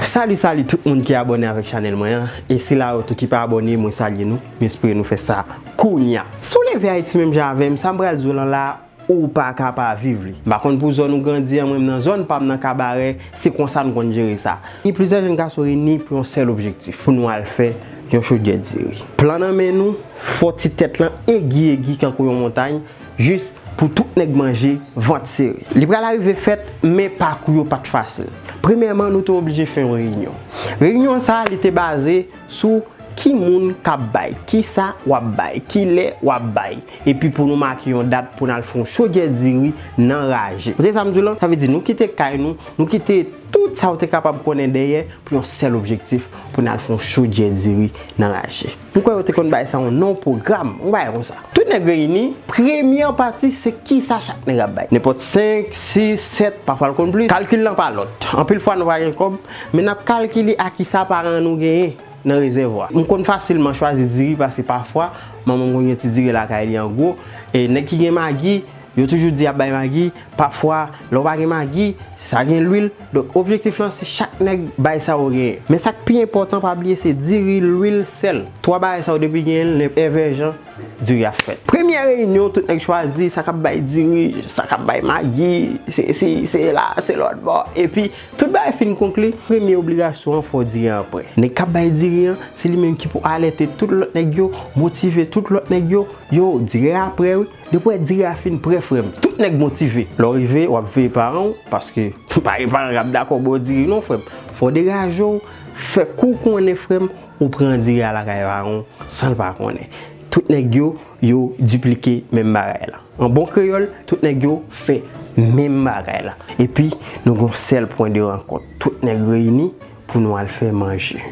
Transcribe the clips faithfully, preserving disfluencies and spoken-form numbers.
Salut, salut tout moun ki abòne avèk chanèl mwen an. E sila yo tou ki pa abòne, mwen salye nou. M espere nou fè sa kounya. Si w leve Ayiti menm jan avè m, sa m pral di w lan la, ou pa ka pa viv li. M pa konn pou zòn ou grandi an, mwen m nan zòn pa m nan Kabarè, se konsa n konn jere sa. Ni plizyè jèn gason reyini pou yon sèl objektif, pou nou al fè yon chodyè diri. Plan nan men nou, fò ti tèt lan egi egi kankou yon montay, jis pou tout nèg manje vant sere. Li pral arive fèt, men pakou yo pa t fasil. Premyèman, nou te oblije fè yon reyinyon. Reyinyon sa a, li te baze sou ki moun k ap bay, kisa w ap bay, kilè w ap bay. Epi pou nou make yon dat pou n al fè yon chodyè diri nan raje. Koute sa m di w lan, sa vle di nou kite kay nou, nou kite tout sa w te kapab konnen dèyè pou yon sèl objektif, pou n al fè yon chodyè diri nan raje. M kwè yo te konn bay sa yon non pwogram, yon bagay konsa. Tout nèg reyini, premyè pati se kisa chak nèg ap bay. Nenpòt senk, sis, sèt, pafwa l konn plis. Kalkil lan pa lòt. Anpil fwa nou pa gen kòb, men n ap kalkile a kisa paran nou genyen nan rezèvwa. M konn fasilman chwazi diri paske pafwa manman m konn gen ti diri lakay li an gwo. E nèg ki gen magi, yo toujou di y ap bay magi. Pafwa, lè w pa gen magi, sa gen lwil. Donk, objektif lan, se chak nèg bay sa yo genyen. Men sa k pi enpòtan, pa bliye, se diri, lwil, sèl. Twa bagay sa yo, depi genyen l, nenpòt jan, diri a fèt. Premyè reyinyon, tout nèg chwazi sa k ap bay diri, sa k ap bay magi, se isi, se la, se lòt bò. Epi, tout bagay fin konkli, premye obligasyon an, fò diri an prè. Nèg k ap bay diri an, se li menm ki pou alète tout lòt nèg yo, motive tout lòt nèg yo. Yo, diri a prè wi. Depi w wè diri a fin prè, frè m, tout nèg motive. Lè w rive, w ap veye paran w, paske pa gen paran k ap dakò ba w diri non, frè m. Fò w degaje w, fè kou konnen, frè m, ou pran diri a lakay paran w san l pa konnen. Tout nèg yo, yo diplike menm bagay la. An bon kreyòl, tout nèg yo fè menm bagay la. Epi, nou gen yon sèl pwen de rankont. Tout nèg reyini pou nou al fè manje.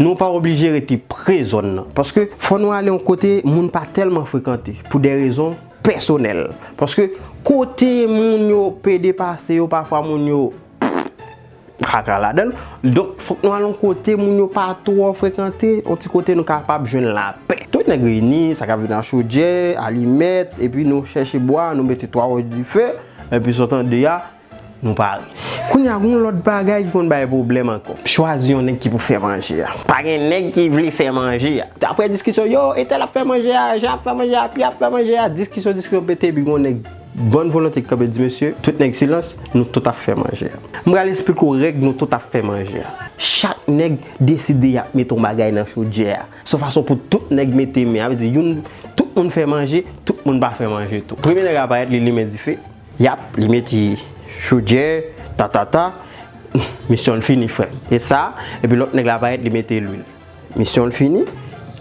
Nou pa oblije rete pre zòn nan. Paske fò nou ale yon kote moun pa tèlman frekante, pou de rezon pèsonèl. Paske kote moun yo pede pase yo, pafwa moun yo kaka ladan l. Donk, fòk nou al yon kote moun yo pa twò frekante, yon ti kote nou kapab jwenn lapè. Tout nèg reyini, sa k ap vin an chodyè, alimèt, epi nou chèche bwa, nou mete twa wòch dife, epi sa w tande a, nou pare. Kounye a, gen yon lòt bagay ki konn bay pwoblèm ankò. Chwazi yon nèg ki pou fè manje a. Pa gen nèg ki vle fè manje a. Apre diskisyon, yo, entèl ap fè manje a, Jan ap fè manje a, Pi ap fè manje a, diskisyon, diskisyon pete, epi gen yon nèg bòn volonte ki kanpe di, mesye, tout nèg silans, nou tout ap fè manje a. M pral esplike w règ nou tout ap fè manje a. Chak nèg deside y ap mete yon bagay nan chodyè a. Se yon fason pou tout nèg mete men. Sa vle di, youn, tout moun fè manje, tout moun pa fè manje tou. Premye nèg la parèt, li limen dife. Yap, li mete chodyè, ta, ta, ta. Misyon l fini, frè m. E sa, epi lòt nèg la parèt, li mete lwil. Misyon l fini.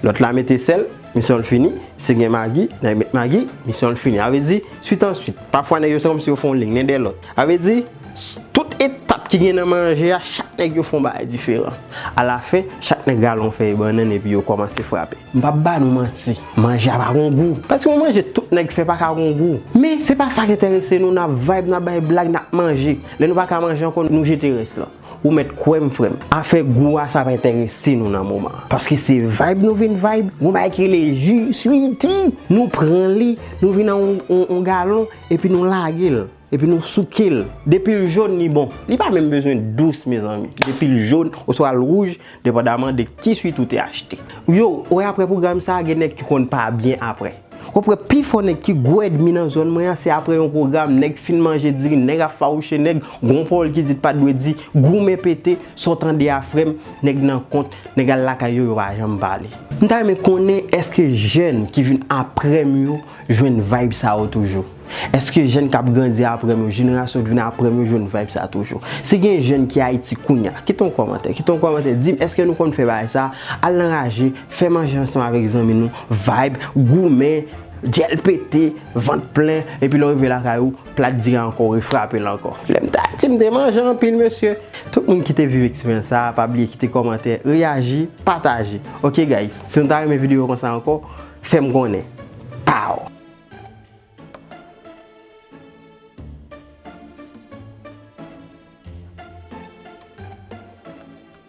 Lòt la mete sèl, misyon l fini. Si gen magi, nèg met magi, misyon l fini. Sa vle di, swit an swit. Pafwa, nèg yo se kòmsi yo fè yon liy, nen dèyè lòt. Sa vle di, s-, tout etap ki gen nan manje a, chak nèg yo fè yon bagay diferan. Alafen, chak nèg rale yon fèy bannann epi yo kòmanse frape. M p ap ba nou manti, manje a pa gon gou. Paske yon manje tout nèg fè pa ka gon gou. Men, se pa sa k enterese nou, n ap vibe, n ap bay blag, n ap manje. Lè nou pa ka manje ankò, nou jete rès lan. Ou mèt kwè m, frè m. Afè gou a, sa pa enterese nou nan moman an. Paske se vibe nou vin vibe. Gon bagay ki rele ji Sweety. Nou pran li, nou vin an yon, yon, yon galon, epi nou lage l. Epi nou souke l. Depi l jòn, li bon. Li pa menm bezwen dous, mezanmi. Depi l jòn, oswa l wouj, depandaman de ki Sweety ou te achte. Yo, ou wè apre pwogram sa a, gen nèg ki konn pa byen apre. W ap wè pifò nèg ki gwo ènmi nan zòn mwen an, se apre yon pwogram, nèg fin manje diri, nèg ap fawouche nèg, gon pawòl ki di t pa t dwe di, goumen pete, sa w tande a frè m, nèg nan kont, nèg al lakay yo, yo pa janm pale. M ta renmen konnen èske jèn ki vin apre m yo jwenn vibe sa yo toujou? Èske jèn k ap grandi apre m yo, jenerasyon ki vin apre m yo jwenn vibe sa toujou? Si gen jèn ki Ayiti kounya, kite yon kòmantè, kite yon kòmantè, di m èske nou konn fè bagay sa, al nan raje, fè manje ansanm avèk zanmi nou, vibe, goumen, dyèl pete, vant plen, epi lè w rive lakay ou, plat diri a ankò, ou refrape l ankò. Lè m t Ayiti, m te manje anpil, mesye. Tout moun ki te viv eksperyans sa a, pa bliye kite kòmantè, reyaji, pataje. Ok, guys, si nou ta renmen videyo konsa ankò, fè m konnen.